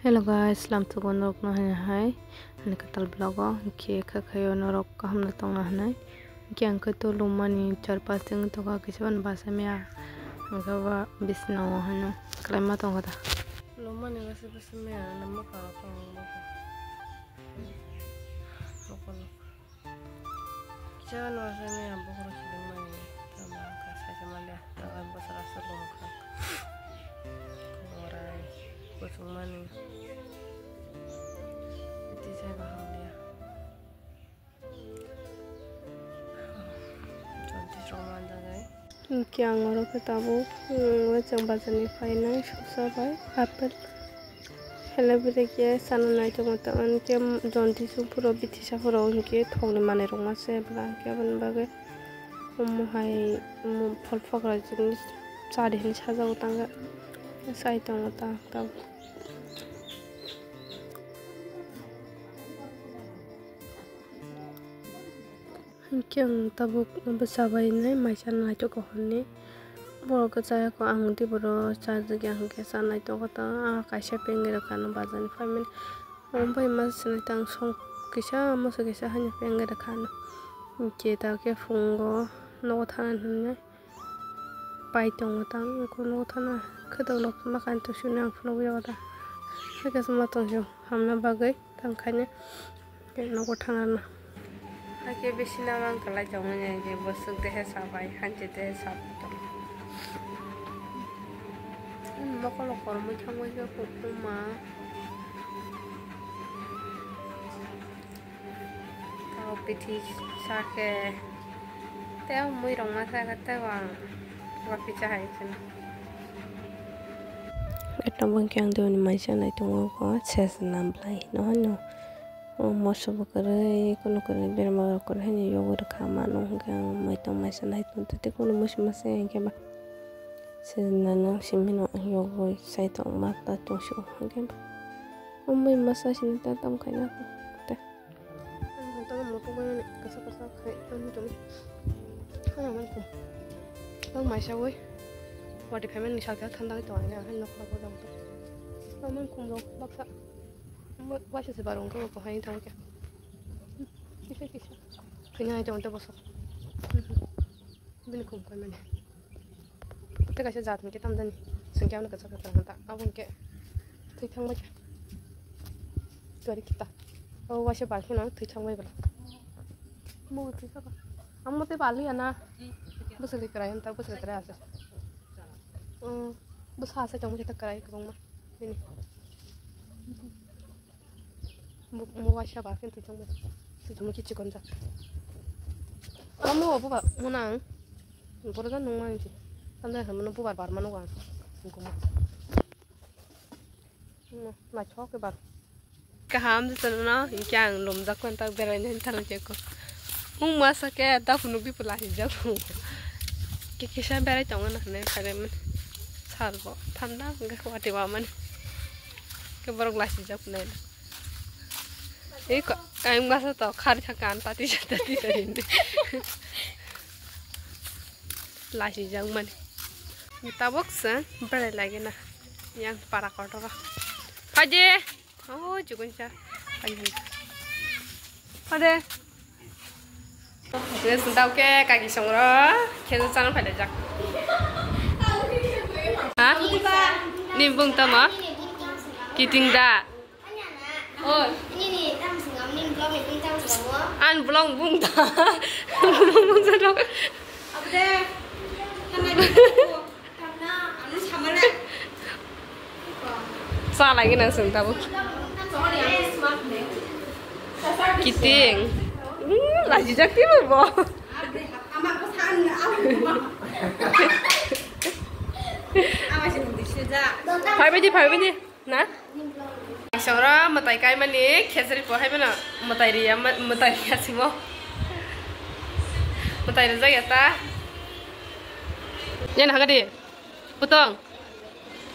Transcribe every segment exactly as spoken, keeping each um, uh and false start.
Hello guys, lamthugo norokno hwnwi hai ani kwtal vlog o, hwnkhe kha khayo norok kaham no tongna hwnwi. Hwnkhe ang khe to lumani char pas thing toka kisa ban basa mia, hwnkhe ba bisna o hwnwi kwlaima tongkha da. Lumani basa basa mia na mokha rok tong mokha. Mokha rok. Kisa no aswk ni ang bokhorok swrwngmani, tamo wngkha saisa manliya, tamo bwswk aswk bo wngkha. Borai kuchukmani, tei sai bo hamliya. Jaundice rok manjak bai. Hwnkhe ang oro khe tabuk, mm, chwng bazar ni phainai sosa bai apple. Helai belai khe chana naitok naitok, hwnkhe jaundice phuru bithisa phuru hwnkhe thokni manwi rok ma se bwla, hwnkhe aboni bagwi omo hai, omo phol phokra jani chari hinwi sajagwi tangkha, sai tongo ta tabuk. Hwnkhe ang tabuk bwsa bai nai maisa naithogo hwnwi. Borok khe chayakho, ang tei borok chajagya hwnkhe cha naithogo ta. Ah, kaisa pengwi rwkha ano bazar ni phaimani. Omo bai ma swnwi tang song kisa moso kisa haino pengwi rwkha ano. Hwnkhe ta khe phungo nogo thana hwnwi. Pai tongo tang, eko nogo thana khwdwk nok makani tusuni ang phunukjagw da. Hakhe chwma tongsi hamna bagwi tang khaina khe nogo thangrwna. Hakhe bisi nama wng kwlai tongmani je bwswk dehe sabai, hanchi dehe sabai tong. Mokolo kormoi thangbai khe kokma. Tamo bithi sa khe tei mui rok ma sa khe tei ang wapi cha hai chwng. Tabuk khe ang doini maisa nai tongo ko ses nam bwlai no hwnwi. O moso bo kwrwi kunu kwrwi berma rok kwrwi hwnwi yogwi rwkha mano hwnkhe ang mai tong maisa nai tong tei kunu musi masa hwnkhe ba ses nano simi no yogwi sai tong ma ta tong si o hwnkhe ba o mai masa sini ta tamo khaina tei. Ang tamo muthung bai mani kasa kasa khai tong tong. Ano man kum. Tang mai sa woi. Wati phaimani salka thanda bai tong ani ang nok nok jang. Tang man kum rok baksa. Waisa se barong ko ko hai tang kya. Kisa kisa. Kanya hai tong ta boso. Bini kum koi mani. Tei kaisa jat hwnkhe tamjani. Swngkhe ano kwchak kwchak hwnta. Abo hwnkhe thwi thangbai kha. Twari kita. O waisa bar kheno thwi thangbai bwla. Bo thwi thangba. Amo tei baliya na. Bwswk kwrai hwnta, bwswk kwrai asa. Bwsa asa tongma khe kwrai kwbangma. Bini. Mo waisa ba khe twi thangbai. Twi thangma khe chikon jak. Amo buba mwnang. Boro ja nungma hinsi. Tanda hamno bubar bar mano ang. Singkuma. Naithok ke bar. Kaham jotno no, hwnkhe ang lumjak khe tak beraina hinwi thanglai khe ko. Mung masa khe daphunuk biphuru lasijak. Khe kisa berai tongo na hinwi kharimani. Salbo thanda hwnkhe watwi wamani. Khe borok lasijak nai. Ei ko, kaimung masa to khari kha kan tati tati tati. Lasijak mani. Tabuk se berai lagi na. Yang para kotor. Phaidi. Oh, chukun cha. Phaidi. Phaidi. Yes, tau ke kaki songro. Khejo chana phailai jak. Ha? Ni bung tamo? Kiting da. Oi. Nini tam singam, nini vlog ni bung tam singam o. An vlog bung ta. Bung ta dok. Abde. Sa lagi nang sung tabu. Kiting. Hmm, lagi jak tiba bo. Phai bini, phai bini. Na? Isora mwtai kaimani khejri po hai mano mwtai riya ma-, mwtai riya simo. Mwtai rijak ya ta. Yan haga di. Putong.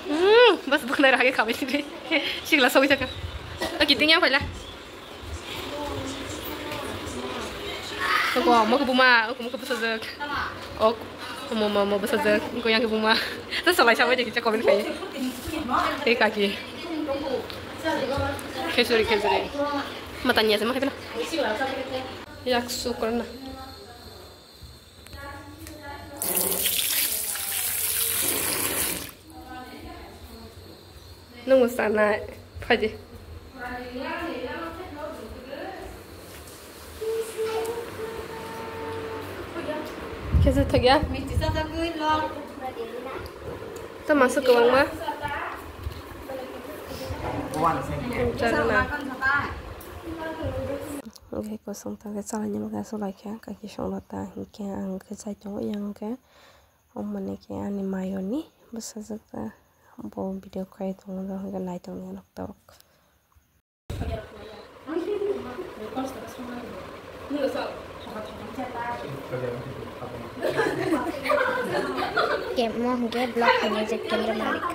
Hmm, bas buknai ragi khabai sini. Sigla sogwi jaka. Oke, tingya pala. Oko, moko buma, oko moko bwsajwk. Ok, omo, omo, omo, bwsajwk. Oko yang buma. Ta salai sabai de kicha comment khai. Ei kaki. Khechuri, khechuri. Matanya se makhai pila. Yak su korna. Nung sana phaji. Kesa thagya. Tama su kwbangma. Charana. Oke, kosong thangkhe chalaini bagwi aswk laikha, kaki songlo ta hinkhe ang khe chai tongo, yang khe omo ni khe ani mayoni bwsajwk ta bo video khai tongo, hinkhe nai tongni rok tok. Kemo hinkhe vlog khainai je camera malik.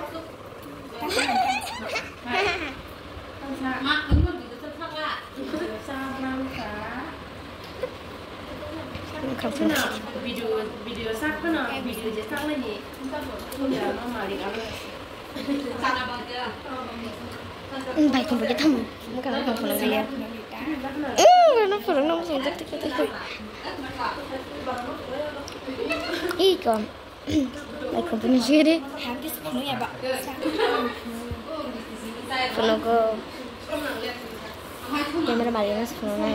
Video, video sak phano, video je sak nani. Bai khum bagi thamu. Mukha na khum phulung ya. Eh, na phulung na musung tak tak tak. Ih, kon. Bai khum phulung sih deh. Phulung ko. Camera mari mas phulung na.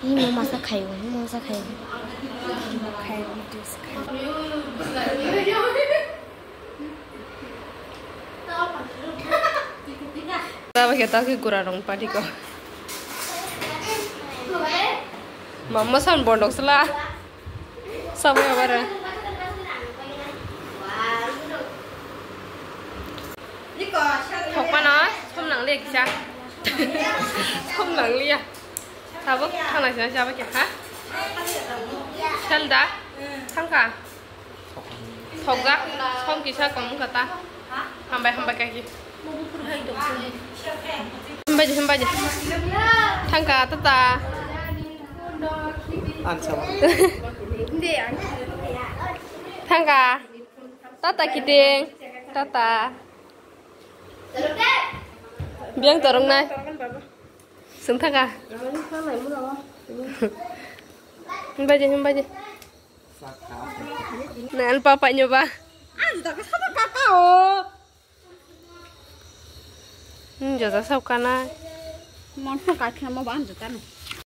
Ih, mo masa khayo, mo masa khayo. Khayo, videos khayo. Tabo khe tao khe gura rong party ko. Mamma san bondok sala. Samai abara. Thokmano som nang le kisa. Som nang liya. Tabuk thangna sina saba khe ha? Selda? Thangka? Thokjak? Som kisa kom wngkha ta? Hambai, hambai kaki. Hambai di, hambai di. Thangka, tata. Ansa. Thangka. Tata kiting. Tata. Biang torong nai. Sung thangka. Hambai di, hambai di. Nan papa nyoba. Ang juta ka sabo kaka o. Hmm, juta sab kana. Mon pha ka khna mo ban juta no.